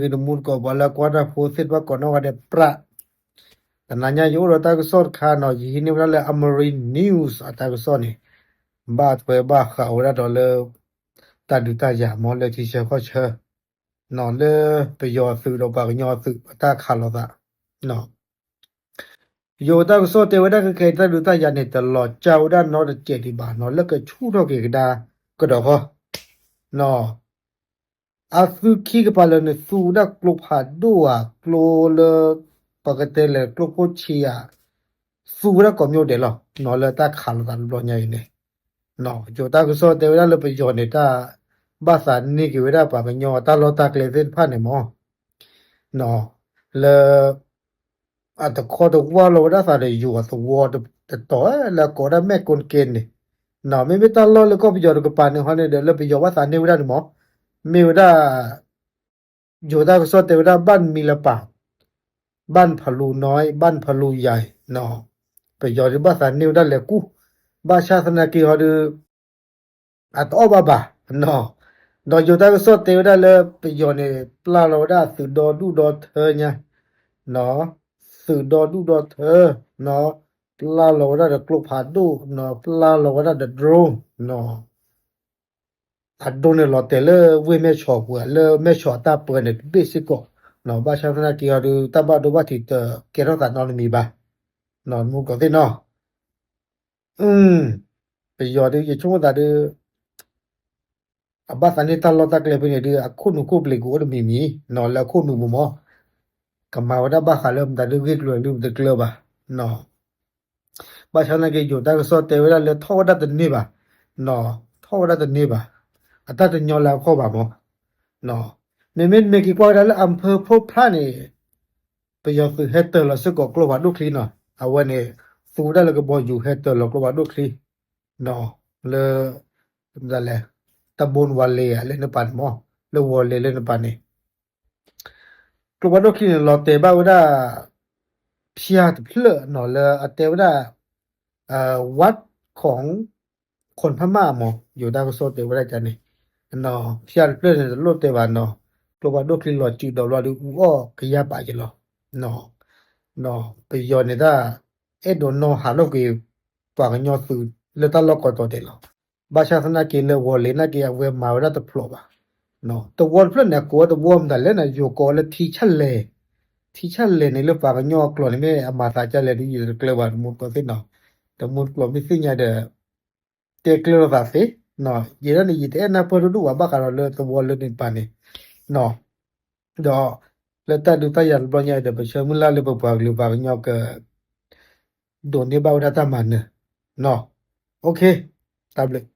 ဂ့ၤတမူတကိး ပှၤလၢကွၢ်တၢ်ဖိသ့ၣ်တဖၣ်ကိးနီၢ်ဂၤဒဲးပြး, တနၤညါယအိၣ်ဒီးတၢ်ကစီၣ်တခါနီၤ, ယဟံးန့ၢ်ဝဲဒၣ်လၢ Amaren News အတၢ်ကစီၣ်န့ၣ်, ဘၣ်ထွဲဘၣ်ဃးဝဲဒၣ်ဒီးလၢ တၢ်ဒုးတၢ်ယၤမ့ၢ်လၢထံဆၢကီၢ်ဆၢ, နီၤလၢပယီၤသုးဒီးပှၤကညီသုးအတၢ်ခးလိာ်သး ယိၤတၢ်ကစီၣ်တဲဝဲဒၣ်ခဲကနံၣ်အံၤ တၢ်ဒုးတၢ်ယၤန့ၣ် တလီၤကၢ်ဝဲဒၣ်နီတစဲးဒံးဘၣ်နီၤ လၢကဆူၣ်ထီၣ်က့ၤကဒါကဒီးဃီ, နီၤ အသုခံကပၤလၢာ်န့ၣ် သူဝဲဒၣ်ကျိဖးဒိၣ်ဧါ, ကျိလၢ ပကတဲလဲၣ် ကျိဖိဆံးဧါ, သူဝဲဒၣ်ကိးမံၤဒဲးလီၤ နီၤလၢတၢ်ခးလိာ်သးတဘျီညါအံၤန့ၣ်, ယိၤတၢ်ကစီၣ်တဲဝဲဒၣ်လၢပယီၤန့ၣ် တၢ်ဘၣ်သးန့ၢ်က့ၤဝဲဒၣ်ပှၤကညီတၢ်လီၢ်တၢ်ကျဲသ့ၣ်တဖၣ်န့ၣ်မ့ၢ် နီၤ လၢ အတခီတဝၢ်လီၤဝဲဒၣ်သးဒီးယိၤအသဝီတတီၤလၢအကိးဝဲဒၣ်မဲာ်ကိၣ်တကဲန့ၣ်, နီၤ မ့မ့ၢ်တၢ်လီၢ်လၢကီၢ်ပယီၤတကပၤန့ၣ်ဟီန့ၣ်ဒီး လၢပယီၤဘၣ်သးန့ၢ်ဝဲဒၣ်န့ၣ်မ့ၢ် မ့ၢ်ဝဲဒၣ် ယိၤတၢ်ကစီၣ်တဲဝဲဒၣ် ဘၣ်မံၤလၢပၢ် ဘၣ်ဖလူနီၤ ဘၣ်ဖလူယၤ, ပယီၤဒုးဘၣ်သးန့ၢ်ဝဲဒၣ်လဲၤကူၣ်, ဘၣ်ဆၣ်သနာ်က့ဟီဒုး အတအီၣ်ဘၣ်ဘၣ်, ဒီးယိၤတၢ်ကစီၣ်တဲဝဲဒၣ်လၢပယီၤန့ၣ် ပျၢ်လီၤဝဲဒၣ်သုးဒီဒူၣ်ဒီထၢညါ, သုးဒီဒူၣ်ဒီထၢ, ပျၢ်လီၤဝဲဒၣ်ဒီးကျိဖးဒိၣ်, ပျၢ်လီၤဝဲဒၣ်ဒီး drone, အ drone န့ၣ်လီၤတဲာ်လၢဝ့ၢ်မဲၢ်ဆီးပူၤ လၢမဲၢ်ဆီးအတၢ်ပၢန့ၣ်တဘ့ၣ်စ့ၢ်ကီး, ဘၣ်ဆၣ်သနာ်က့ဟီဒုး တၢ်ဘၣ်ဒိဘၣ်ထံးတကဲထီၣ်သးနီတမံၤဘၣ်, မူကီၢ်သ့ၣ်နီၤ ပယီၤဒုးယဆိကမိၣ်သးဒုး အဘၣ်သးန့ၢ်တၢ်လီၢ်တၢ်ကျဲဖဲန့ၣ်ဒုး အခိၣ်နူာ်ခိၣ်ပျံၤကအိၣ်တမံၤမံၤ နီၤလၢအခိၣ်နူာ်ပူၤမး, ကမၤဝဲဒၣ်ဘၣ်ဃးလၢမတၤဒုးဂ့ၢ်ကျၢၤဒုးတကျၢၤဘၣ်, ဘၣ်ဆၣ်သနာ်က့ ယိၤတၢ်ကစီၣ်တဲဝဲဒၣ်လၢထီၣ်ဝဲဒၣ်တန့ၢ်ဘၣ်, ထီၣ်ဝဲဒၣ်တန့ၢ်ဘၣ်, အတၢ်တညီလၢအဂီၢ်ဘၣ်မး, မ့မ့ၢ်မ့ၢ်က့ၤကွၢ်ဝဲဒၣ်လၢအဖၢဖိဖျါန့ၣ် ပယီၤသုးဟဲတၢၤလီၤစ့ၢ်ကီးကျိဖးဒိၣ်ချံနီၤ, အဝဲန့ၣ် သူဝဲဒၣ်လၢကဘီယူၤဟဲတၢၤလီၤကျိဖးဒိၣ်ချံ, လၢ မတၤလဲၣ် တဘိဝါလ့ၤဧါ လၢန့ၣ်ပၤန့ၣ်မး, လၢဝီၤလ့ၤလၢန့ၣ်ပၤန့ၣ် ကျိဖးဒိၣ်ချံန့ၣ် လီၤတဲာ်ဘၣ်ဝဲဒၣ် ဖၠၣ်တဖျၢၣ်နီၤ လၢအတဲဝဲဒၣ် ဝးခိၣ် ခိၣ်ဖးမၣ်မး ယိၤတၢ်ကစီၣ်တဲဝဲဒၣ်န့ၣ်, ဖၠၣ်တဖျၢၣ်န့ၣ် တလိၣ်တဲဘၣ်နီၤ, ကျိဖးဒိၣ်ချံလီၤစုဒီးဘျီဒုး အူအီၣ်ကယၢ်ပာ်က့ၤလီၤ, ပယီၤန့ၣ်တၢ် အဲၣ်ဒိးနီၢ်ဟးထီၣ်က့ၤ ပှၤကညီသုးလၢတၢ်လီၢ်ကိးတီၤဒဲးလီၤ. ဘၣ်ဆၣ်သနာ်က့လၢဝီၤလ့ၤနာ်က့ အဝဲမၤဝဲဒၣ်တဖျိးဘၣ်, တဝီတဖျၢၣ်န့ၣ် အကိးဝဲတဝီမတၤလဲၣ်န့ၣ် ယိၤကိးဝဲလၢထံဆၣ်လဲၣ်, ထံဆၣ်လဲၣ်န့ၣ် လၢပှၤကညီအကျိာ်န့ၣ် မ့ၢ်အမၤသးဒ်လဲၣ်ဒ်ယတကျၢၤဘၣ် တမူတကိးသ့ၣ်နီၤ, တမူတကိးမ့ၢ်သ့ၣ်ညါဒီး တဲကျၢၤလိာ်သးသ့, ယဲဒၣ်န့ၣ် ယတအဲၣ်နၢ်ပၢၢ်ဒိၣ်ဒိၣ်ဘၣ် ဘၣ်ဃးဒီးလၢတဝီလၢန့ၣ်တပၤန့ၣ် ဒီး လၢတၢ်ဒုးတၢ်ယၤတဘျီညါအံၤဒီး ပဆၢမုၢ်လၢ်လၢပပှၤကလုာ်ပှၤကညီက ဒိးန့ၢ်ဘၣ်ဝဲဒၣ်တၢ်မၤနၢၤ, တၢ်ဘျုး